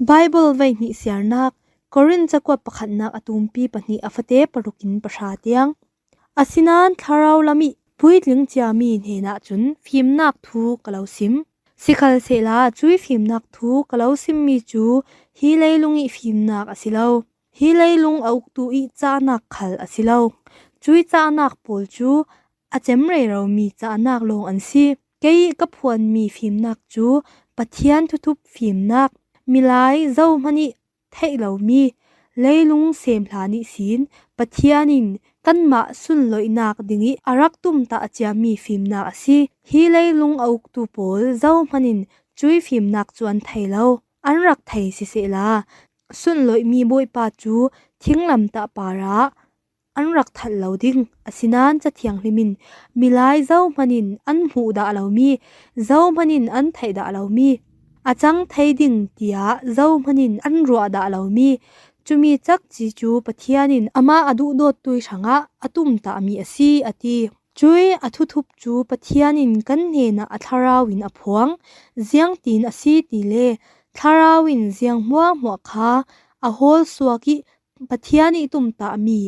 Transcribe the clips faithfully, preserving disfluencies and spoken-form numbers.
Bible vaihnih siarnak, Korin cakuap pakhatnak a tumpi pahnih a fate parukin pahra tiang. Asinain thlarau lam ih puitling ciami hnenah cun fimnak thu ka lo sim. Sikhalsehla cuih fimnak thu ka lo simmi cu hi leilung ih fimnak a si lo. Hi leilung a uktu ih cahnak khal a si lo. Cuih cahnak pawl cu a cem reromi cahnak lawng an si. Kei ih ka phuanmi fimnak cu Pathian thuthup fimnak, milai zohman ih theih lomi, leilung sem hlan ihsin Pathian in kanmah sunloihnak dingih a rak tumtah ciami fimnak a si. Hi leilung a uktu pawl zohman in cuih fimnak cu an thei lo. An rak thei sisehla, sunloihmi Bawipa cu thinglamtah parah an rak thalh lo ding. Asinain Ca Thianghlim in milai zohman in an hmuh dah lomi, zohman in an theih dah lomi, a cang thei ding tiah zohman in an ruah dah lomi, cumi cakci cu Pathian in amah a duhdawttu ih hrangah a tumtahmi a si, a ti. Cuih a thuthup cu Pathian in kan hnenah a thlarau in a phuang. Ziangtin a si tile thlarau in ziang hmuahhmuah kha a hawl suak ih Pathian ih tumtahmi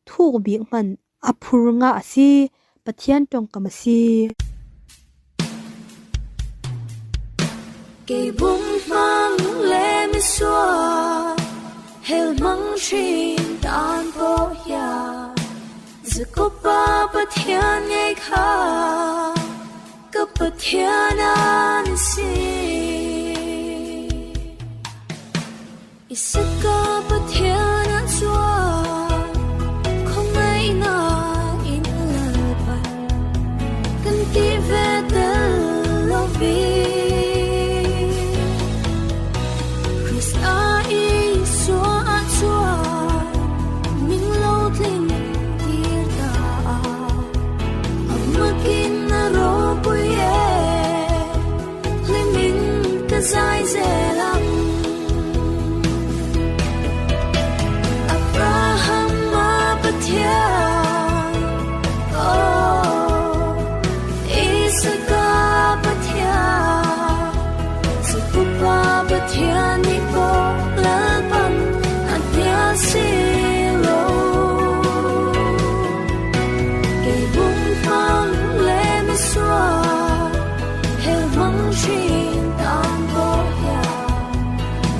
thuk bik hmanh a phur ngah a si. Pathian ṭongkam a si. Kei bum hmang le misual, hel hmang hrin tan pawh hiam, Jakob pa Pathian ngei kha ka Pathian an si. Isaka Pathian ah cuan khuangaihnak in Lalpan kan ti ve tel lo hi. Khrist ah Isua ah cuan ming lo tling tir ta ah a mak in a rawpui e. Hlim in ka zai zel ang. Abraham a Pathian, oh, Isak a Pathian, Jakob a Pathian nih pawh Lalpan a hnial si lo. Kei bum hmang le misual, hel hmang hrin tan pawh hiam,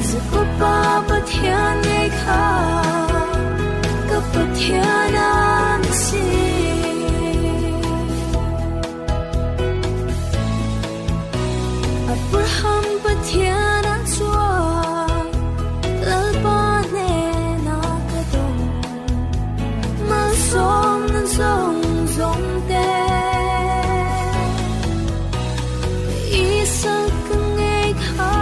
Jakob pa Pathian ngei kha ka Pathian an si. Abraham Pathian ah cuan Lalpa hnenah ka dong. Malsawm nan zong zongte Isak ka ngei kha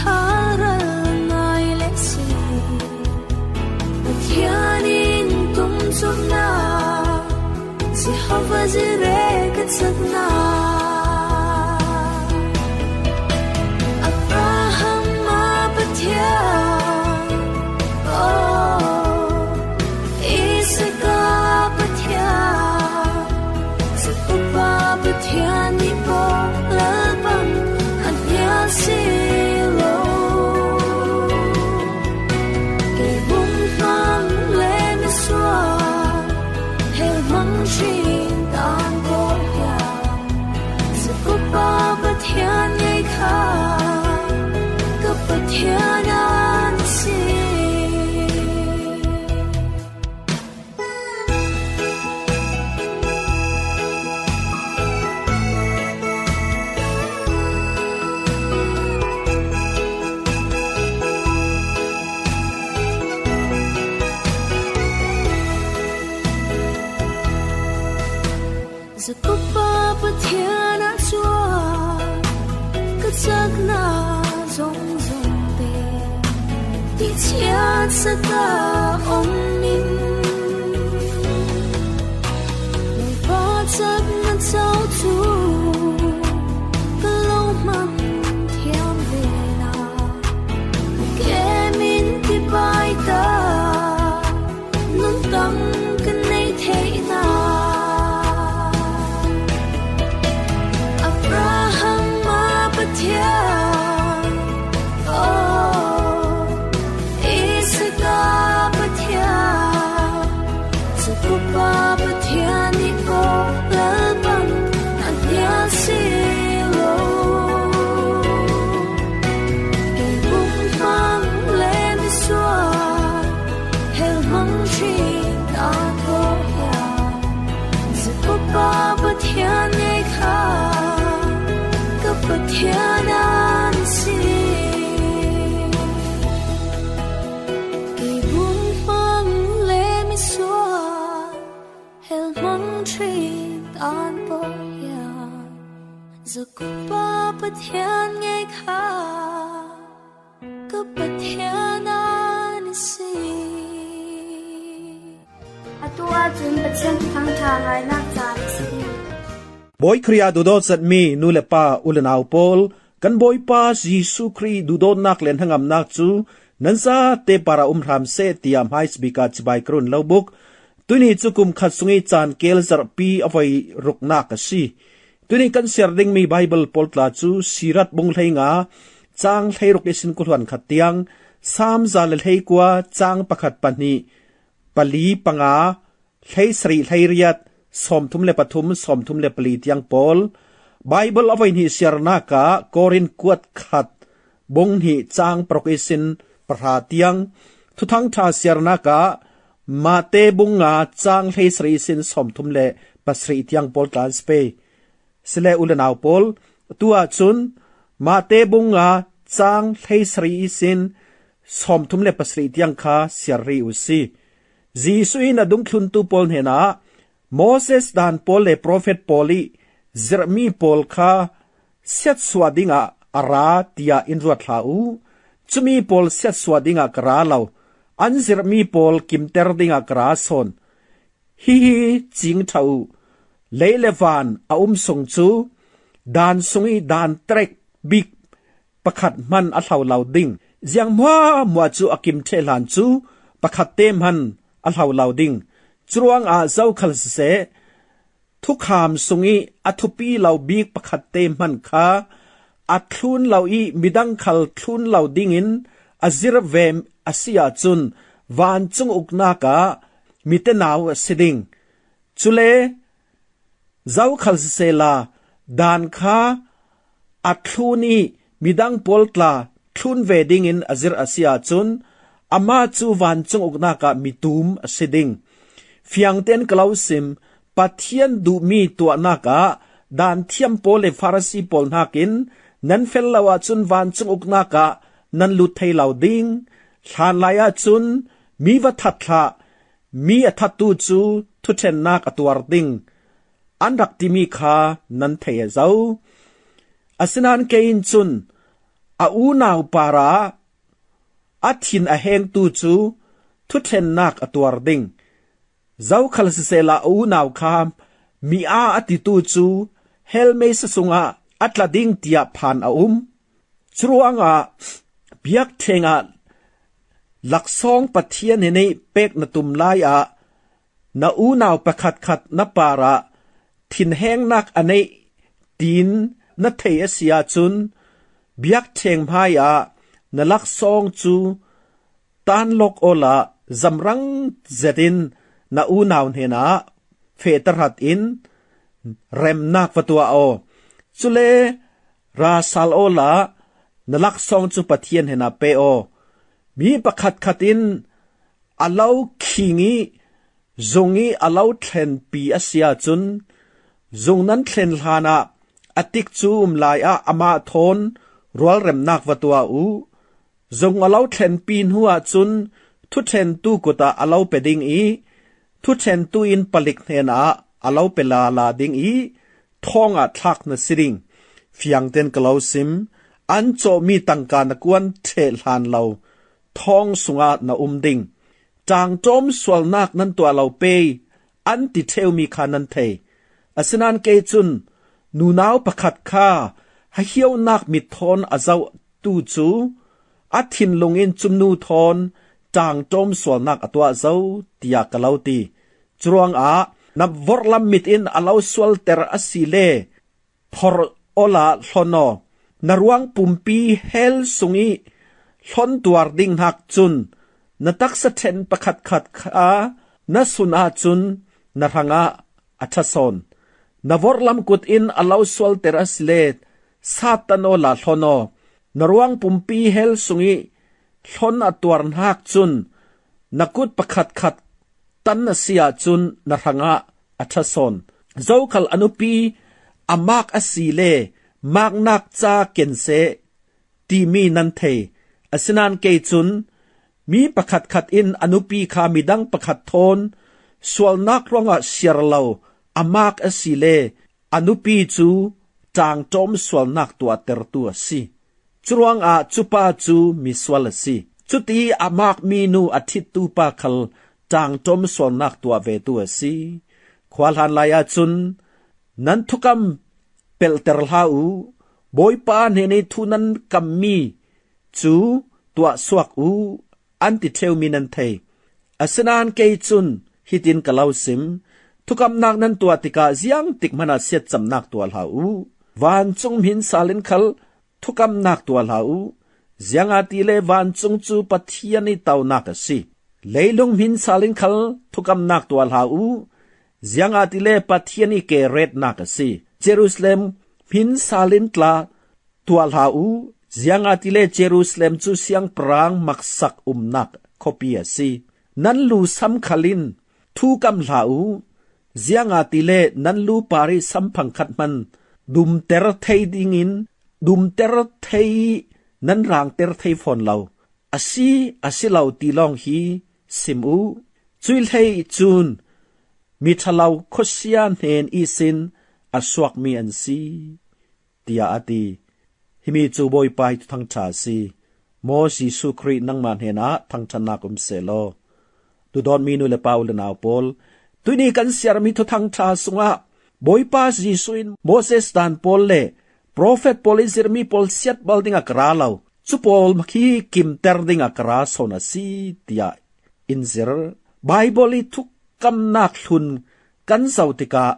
haral nai le si. Pathian in tumcawmnak Jehovah Jireh ka caknak. Abraham a Pathian, oh, Isak a Pathian, Jakob a Pathian nih pawh Lalpan a hnial si lo. Kei bum hmang le misual, hel hmang hrin tan pawh hiam, Jakob a Pathian ngei kha ka Pathian an si. Jakob pa Pathian ah cuan ka cakna zongzong te tihchiat sak a om in, Bawipa cakna co cu ka lo hman thiam ve nak, kem in tipai ta nuntak ka neih theih nak. Zakupa Pathian ngei kha ka Pathian a ni si. Atu ahcun Pathian thuthang ṭha ngainak caan a si ding. Bawi Khrih ah duhdawt zetmi nu le pa, u le nau pawl, kan Bawipa Jesuh Khrih duhdawtnak le hnangamnak cu nan zate parah um hram seh, tiah hmaisabik ah cibai ka run lo buk. Tuni cu kum khat sung i caan kel zarhpi a voi ruknak a si. Tuni kan siar dingmi Baibal pawl tla cu Sirat bung hleinga, cang hleiruk ihsin khuahluan khat tiang, Salm za le hleikua, cang pakhat, pahnih, pali, panga, hleisarih, hleiriat, sawmthum le pathum, sawmthum le pali tiang pawl. Baibal a voi hnih siarnak ah Korin kuat khat, bung hnih, cang paruk ihsin pahra tiang. Thuthang ṭha siarnak ah Mate bung nga, cang hleisarih ihsin sawmthum le pasarih tiang pawl tla an si pei. Sile u le nau pawl, tu ahcun Mate bung nga, cang hleisarih ihsin sawmthum le pasarih tiang kha siar rih u si. Jesuh in a dungthluntu pawl hnenah, Moses daan pawl le profet pawl i zirhmi pawl kha siatsuah dingah a ra, tiah in ruat hlah u. Cumi pawl siatsuah dingah ka ra lo, an zirhmi pawl kimter dingah ka ra sawn. Hihi cing ṭha u, lei le van a um sung cu daan sung i daan trek bik pakhat hman a hlo lo ding. Ziang hmuahhmuah cu a kim ṭheh hlan cu pakhat te hman a hlo lo ding. Curuangah zokhal siseh, thukham sung i a thupi lo bik pakhat te hman kha a thlun lo i midang khal thlun lo dingin a zir ve a si ahcun vancung uknak ah mi tenau a si ding. Cule zokhal sisehla, daan kha a thlun i midang pawl tla thlun ve dingin a zirh a si ahcun, amah cu vancung uknak ah mi tum a si ding. Fiang tein ka lo sim, Pathian duhmi tuahnak ah daan thiam pawl le Farasi pawl hnakin nan fel lo ahcun vancung uknak ah nan lut thei lo ding. Hlanlai ahcun, mi va that hlah, mi a thattu cu thuṭhennak a tuar ding, an rak timi kha nan thei a zo. Asinain kei in cun a unau parah a thin a hengtu cu thuṭhennak a tuar ding. Zokhal sisehla a unau kha mi aa a titu cu hell meisa sungah a tla ding tiah phan a um. Curuangah biakṭheng ah laksawng Pathian in i pek na tum lai ah na unau pakhatkhat na parah thinhengnak a neih tiin na thei a si ahcun, biakṭheng hmaiah na laksawng cu tanlok awla zamrang zetin na unau hnenah feh tahratin remnak va tuah aw. Cule ra sal awla na laksawng cu Pathian hnenah pe aw. Mi pakhatkhat in a lo khing i zung i a lo thlenpi a si ahcun, zung nan thlen hlanah a tikcu um lai ah amah thawn rualremnak va tuah u. Zung a lo thlenpi hnu ahcun thuṭhentu kut ah a lo pe ding i thuṭhentu in palik hnenah a lo pe lala ding i thawngah thlak na si ding. Fiang tein ka lo sim, an cawhmi tangka na kuan ṭheh hlan lo thawng sungah na um ding. Ṭaangṭawm sualnak nan tuah lo pei, an ti ṭheumi kha nan thei. Asinain kei cun nunau pakhat kha hahiaunak mit thawn a zohtu cu a thinlung in cumnu thawn ṭaangṭawm sualnak a tuah zo, tiah ka lo ti. Curuangah na vorhlam mit in a lo sualter a si le phorh awla hlon aw. Na ruang pumpi hell sung i hlon tuar ding hnak cun na taksa ṭhen pakhatkhat kha na sun ahcun na hrangah a ṭha sawn. Na vorhlam kut in a lo sualter a si le sat tan awla hlon aw. Na ruang pumpi hell sung i hlon a tuar hnak cun na kut pakhatkhat tan a si ahcun na hrangah a ṭha sawn. Zokhal a nupi a mak a si le maknak ca ken seh timi nan thei. Asinain kei cun mi pakhatkhat in a nupi kha midang pakhat thawn sualnak ruangah siar lo a mak a si le a nupi cu ṭaangṭawm sualnak tuahtertu a si. Curuangah cupa cu misual a si. Cuti a makmi nu a ṭhittu pa khal ṭaangṭawm sualnak tuah vetu a si. Khua hlan lai ahcun nan thukam pelhter hlah u, Bawipa hnen i thu nan kammi cu tuahsuak u, an ti ṭheumi nan thei. Asinain kei cun hitin ka lo sim: thukamnak nan tuah tikah ziangtik hmanah siatcamnak tuah hlah u. Vancung hmin sal in khal thukamnak tuah hlah u, ziangahtile vancung cu Pathian i tonak a si. Leilung hmin sal in khal thukamnak tuah hlah u, ziangahtile Pathian i ke retnak a si. Jerusalem hmin sal in tla tuah hlah u, ziangahtile Jerusalem cu siangpahrang maksak umnak khuapi a si. Nan lu sam khal in thu kam hlah u, ziangahtile nan lu par i samphang khat hman dumter thei dingin, dumter thei i nan rangter thei fawn lo a si, a si lo ti lawng hi sim u. Cuih hleih cun miṭhalo khuasia hnen ihsin a suakmi an si, tiah a ti. Himi cu Bawipa ih thuthangṭha a si. Maw Jesuh Khrih, nangmah hnenah thangṭhatnak um sehlaw. Duhdawtmi nu le pa, u le nau pawl, tuihni kan siarmi thuthangṭha sungah Bawipa Jesuh in Moses daan pawl le profet pawl i zirhmi pawl siatbal dingah ka ra lo, cu pawl khi kimter dingah ka ra sawn a si, tiah in zir. Baibal i thukamnak hlun kan zoh tikah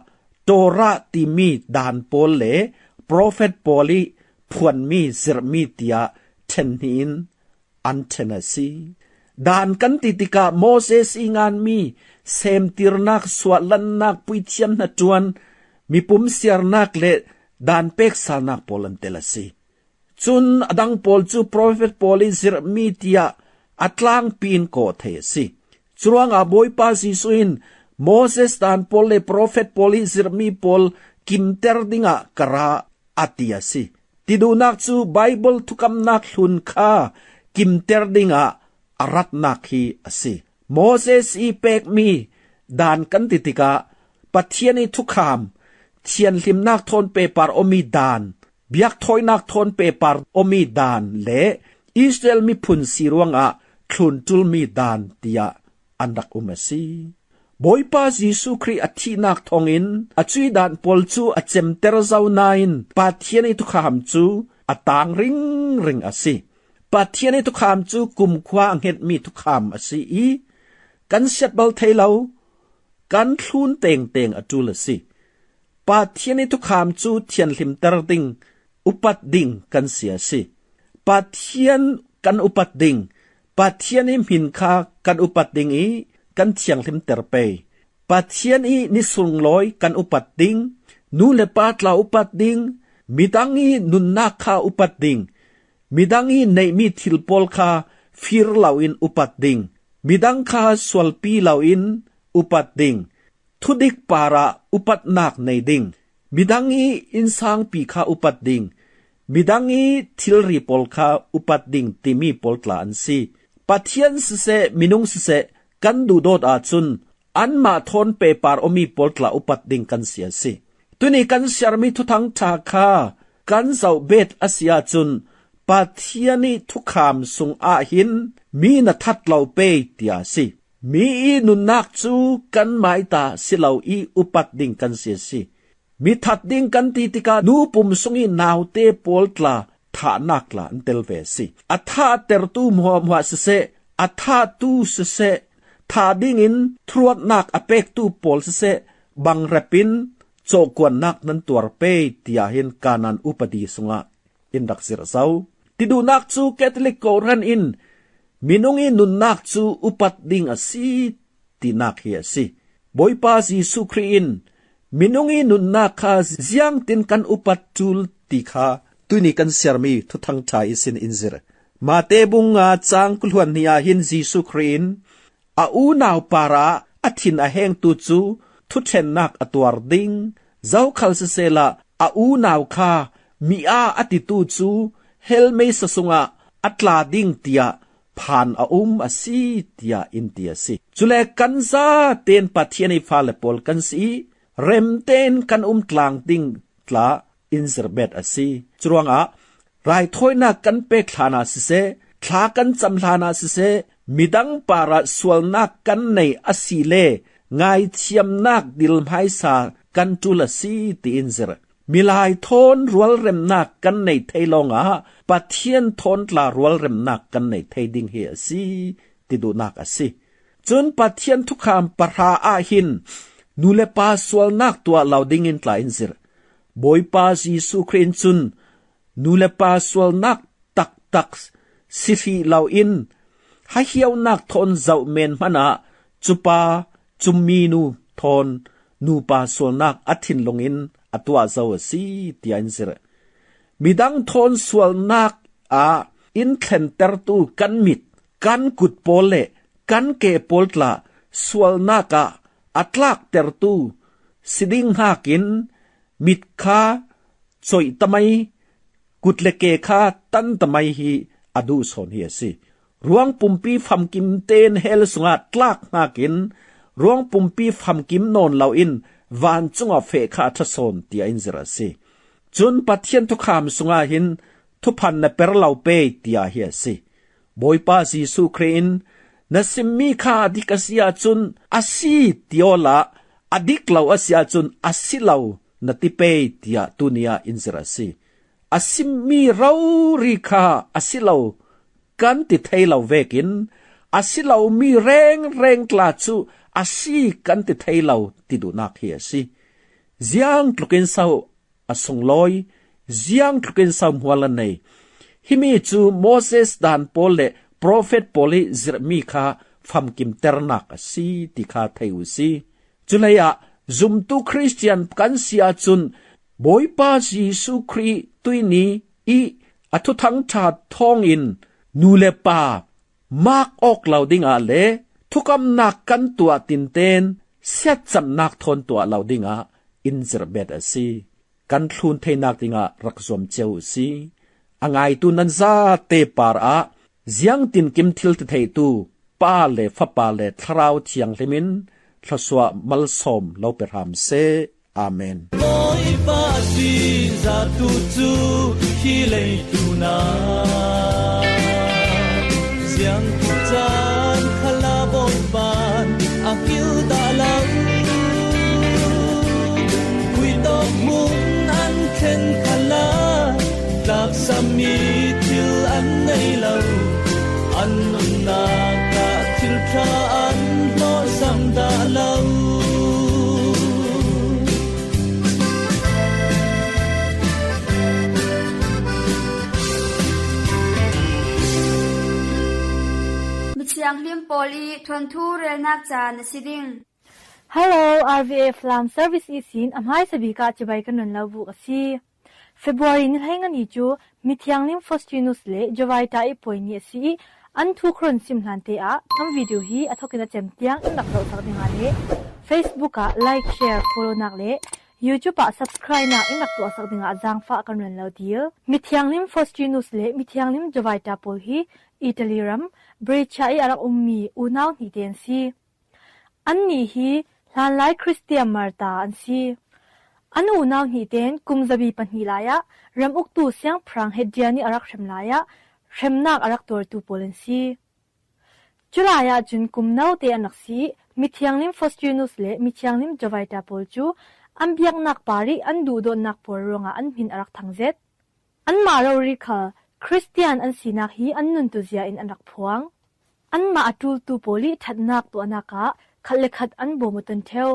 Torah timi daan pawl le profet pawl i phuanmi, zirhmi tiah ṭhen hnih in an ṭhen a si. Daan kan ti tikah Moses i nganmi semtirnak, suahlannak, puithiam hnaṭuan, mipum siarnak le daan peksalnak pawl an tel a si. Cun a dang pawl cu profet pawl i zirhmi tiah a tlangpi in kawh thei a si. Curuangah Bawipa Jesuh in Moses daan pawl le profet pawl i zirhmi pawl kimter dingah ka ra, a ti a si. Ti duhnak cu Baibal thukamnak hlun kha kimter dingah a ratnak hi a si. Moses i pekmi daan kan ti tikah Pathian i thukham, thianhlimnak thawn pehpar awmi daan, biakthawinak thawn pehpar awmi daan le Israel miphun si ruangah thlunṭulmi daan tiah an rak um a si. Bawipa Jesuh Khrih a thihnak thawngin a cuih daan pawl cu a cemter zo nain Pathian i thukham cu a tang ringring a si. Pathian i thukham cu kumkhua a hngetmi thukham a si i kan siatbal thei lo, kan thlun tengteng a ṭul a si. Pathian i thukham cu thianhlimter ding, upat ding kan si a si. Pathian kan upat ding, Pathian i hmin kha kan upat ding i kan thianghlimter pei. Pathian i ni sunglawi kan upat ding, nu le pa tla upat ding, midang i nunnak kha upat ding, midang i neihmi thil pawl kha fir loin upat ding, midang kha sualpi loin upat ding, thudik parah upatnak nei ding, midang i innsangpi kha upat ding, midang i thilri pawl kha upat ding timi pawl tla an si. Pathian siseh, minung siseh, kan duhdawt ahcun anmah thawn pehpar awmi pawl tla upat ding kan si a si. Tuni kan siarmi thuthangṭha kha kan zoh bet a si ahcun Pathian i thukham sungah hin mi na that lo pei, tiah a si. Mi i nunnak cu kanmah i ta si lo i upat ding kan si a si. Mi that ding kan ti tikah nu pum sung i naute pawl tla thahnak tla an tel ve a si. A thahtertu hmuahhmuah siseh, a thahtu siseh, thah dingin thuruatnak a pektu pawl siseh, bangrep in cawhkuannak nan tuar pei, tiah hin Kanaan upadi sungah in rak zirh zo. Ti duhnak cu Catholic kawhhran in minung i nunnak cu upat ding a si tinak hi a si. Bawipa Jesuh Khrih in minung i nunnak kha ziangtin kan upat ṭul ti kha tuni kan siarmi thuthangṭha ihsin in zir. Mate bung nga cang kul hluan hnih ah hin Jesuh Khrih in a unau parah a thin a hengtu cu thuṭhennak a tuar ding, zokhal sisehla a unau kha mi aa a titu cu hell meisa sungah a tla ding tiah phan a um a si, tiah in ti a si. Cule kan zaten Pathian i fale pawl kan si i, remten kan um tlang ding tla in zirbet a si. Curuangah raithawinak kan pek hlanah siseh, thla kan cam hlanah siseh, midang parah sualnak kan nei a si le ngaithiamnak dil hmaisa kan ṭul a si, tiin zir. Milai thawn rualremnak kan nei thei lawngah Pathian thawn tla rualremnak kan nei thei ding hi a si, ti duhnak a si. Cun Pathian thukham pahra ah hin nu le pa sualnak tuah lo dingin tla in zir. Bawipa Jesuh Khrih in cun nu le pa sualnak taktak si hrih loin hahiaunak thawn zoh men hmanah cupa cummi nu thawn nupa sualnak a thinlung in a tuah zo a si, tiah in zir. Midang thawn sualnak ah in thlentertu kan mit, kan kut pawl le kan ke pawl tla sualnak ah a tlaktertu si ding hnakin mit kha coih tamai, kut le ke kha tan tamai hi a duh sawn hi a si. Ruang pumpi famkim tein hell sungah tlak hnakin ruang pumpi famkim nawn loin vancung ah feh kha a ṭha sawn, tiah in zir a si. Cun Pathian thukham sungah hin thuphan na per lo pei, tiah hi a si. Bawipa Jesuh Khrih in na simmi kha a dik a si ahcun a si ti awla a dik lo a si ahcun a si lo na ti pei, tiah tuni ah in zir a si. A simmi rori kha a si lo kan ti thei lo vekin a si lomi rengreng tla cu a si kan ti thei lo ti duhnak hi a si. Ziang tlukin so a sunglawi, ziang tlukin so hmual a nei. Himi cu Moses dan pawl le profet pawl i zirhmi kha famkimternak a si ti kha thei u si. Culeiah zumtu Khristian kan si ahcun Bawipa Jesuh Khrih tuihni i a thuthang ṭha thawngin nu le pa mak awk lo dingah le thukamnak kan tuah tinten siatcamnak thawn tuah lo dingah in zirbet a si. Kan thlun theinak dingah rak zuam cio u si. A ngaitu nan zate par ah ziangtinkim thil ti theitu Pa le Fapa le Thlarau Thianghlim in thluasuah malsawm lo pe hram seh. Amen. Bawipa ṭihzahtu cu hi leitlunah ziangtin caan khala Bawipan a kil dah lo. Khuitawk hmun an thlen khala tlaksammi thil an nei lo. An nunnak ah thil ṭha an hlawhsam dah lo. Mithianghlim pawl i thuanthu relnak caan a si ding. Hello, R V A Falam Service ihsin a hmaisa bik ah cibai kan run lo buk a si. February ni hleinga ni cu Mithianghlim Faustinus le Jovaita i puai ni a si i, an thu khrun sim hlan te ah kan video hi a thawkin a cem tiang in rak zohsak dingah le Facebook ah like, share, follow nak le YouTube ah subscribe nak in rak tuahsak dingah zaangfah kan run lo dil. Mithianghlim Faustinus le Mithianghlim Jovaita pawl hi Italy ram Brescia i a rak ummi unau hnih te an si. Annih hi hlanlai Khristian marta an si. An unau hnih tein kum zabi pahnih lai ah ram uktu siangpahrang Hadrian i a rak hrem lai ah hremnak a rak tuartu pawl an si. Culai ah cun kum note an rak si i mithianghlim Faustinus le mithianghlim Jovaita pawl cu an biaknak par i an duhdawtnak pawl ruangah an hmin a rak thangzet. Anmah rori kha Khristian an sinak hi an nuntu zia in an rak phuang. Anmah a ṭultu pawl i ṭhatnak tuahnak ah khat le khat an bawm a ton ṭheo.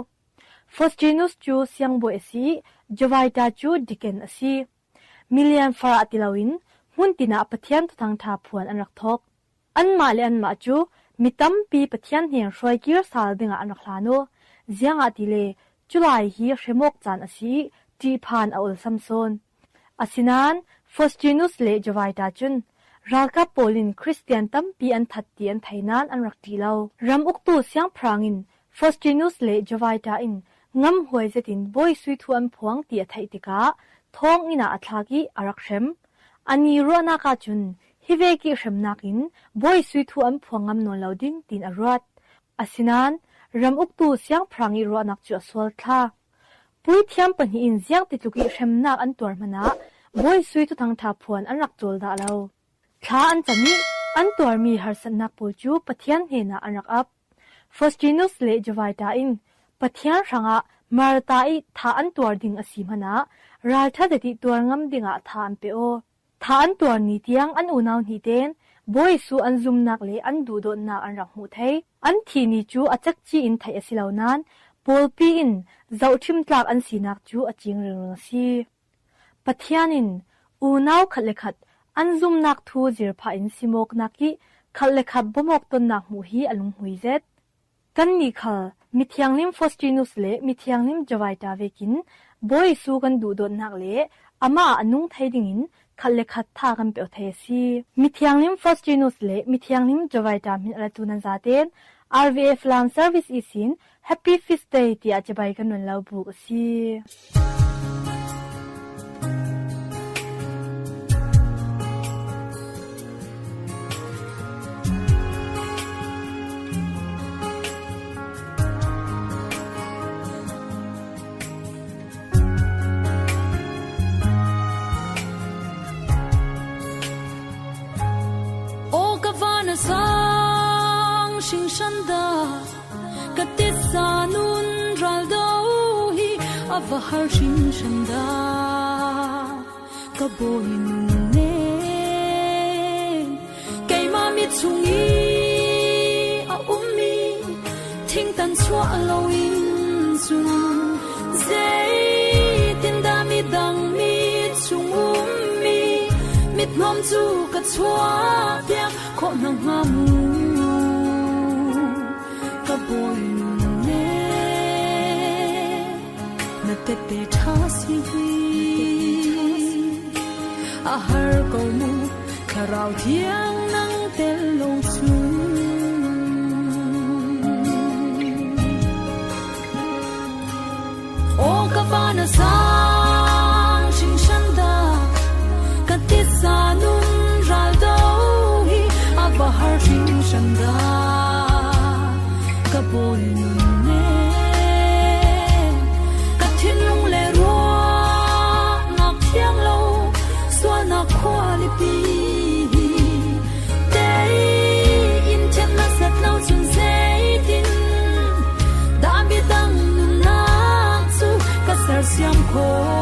Faustinus cu siangbawi a si i Jovaita cu deacon a si. Milian farah ti loin hmun tin ah Pathian thuthang ṭha phuan an rak thawk. Anmah le anmah cu mi tampi Pathian hnen hruai kir sal dingah an rak hlan aw. Ziangahtile culai hi hremawk caan a si i ṭihphan a olsam sawn. Asinain Faustinus le Jovaita cun ralkap pawl in Khristian tampi an that ti an thei nain an rak ṭih lo. Ram uktu siangpahrang in Faustinus le Jovaita in ngamhuai zetin bawisui thu an phuang ti a theih tikah thawng inn ah a thlak i a rak hrem. An i ruahnak ahcun hi vek i hremnak in bawisui thu an phuang ngam nawn lo ding tiin a ruat. Asinain ram uktu siangpahrang i ruahnak cu a sual thla. Puithiam pahnih in ziangtitluk ih hremnak an tuar hmanah Bawi Jesuh ih Thuthang ṭha phuan an rak cawl dah lo. Thla an cam ih an tuarmi harsatnak pawl cu Pathian hnenah an rak ap. Faustinus le Jovaita in Pathian hrangah martar ih thah an tuar ding a si hmanah ralṭha zet ih tuar ngam dingah thah an pe aw. Thah an tuar ni tiang an unau hnih tein Bawi Jesuh an zumnak le an duhdawtnak an rak hmuh thei. An thih ni cu a cekci in theih a si lo nain pawlpi in zohṭhim tlak an sinak cu a cing ringring a si. Pathian in unau khat le khat an zumnak thu zir phah in simawknak ih khat le khat bawmawk tonnak hmuh hi a lunghmui zet. Kannih khal mithianghlim Faustinus le mithianghlim Jovaita vekin Bawi Jesuh kan duhdawtnak le amah a nung thei dingin khat le khat thah kan pe aw thei a si. Mithianghlim Faustinus le mithianghlim Jovaita hmin a latu nan zatein R V A Falam Service ihsin Happy Feast Day tiah cibai kan run lo buk a si. Aw ka van a sang hringhran dah, ka tisa nun ral do hi a va har hringhran dah, ka Bawi nung nen. Keimah mit chung ih a ummi thingtan chuah lo in cun, zeitindah midang mit chung ummi mithnawm cu ka chuah piak khawh nakhnga mu, ka Bawi nung nen. Na tette ṭha si hi a har ko mu, Thlarau Thiang nang tel lo cun. Aw ka van a sang hringhran dah, ka tisa nun ral do hi a va har hringhran dah, ka Bawi nun nen. Ka thinlung le ruahnak thiang lo sualnak khua lipi hi tei in thiat na set lo cun, zeitin dah midang nunnak cu ka sersiam khawh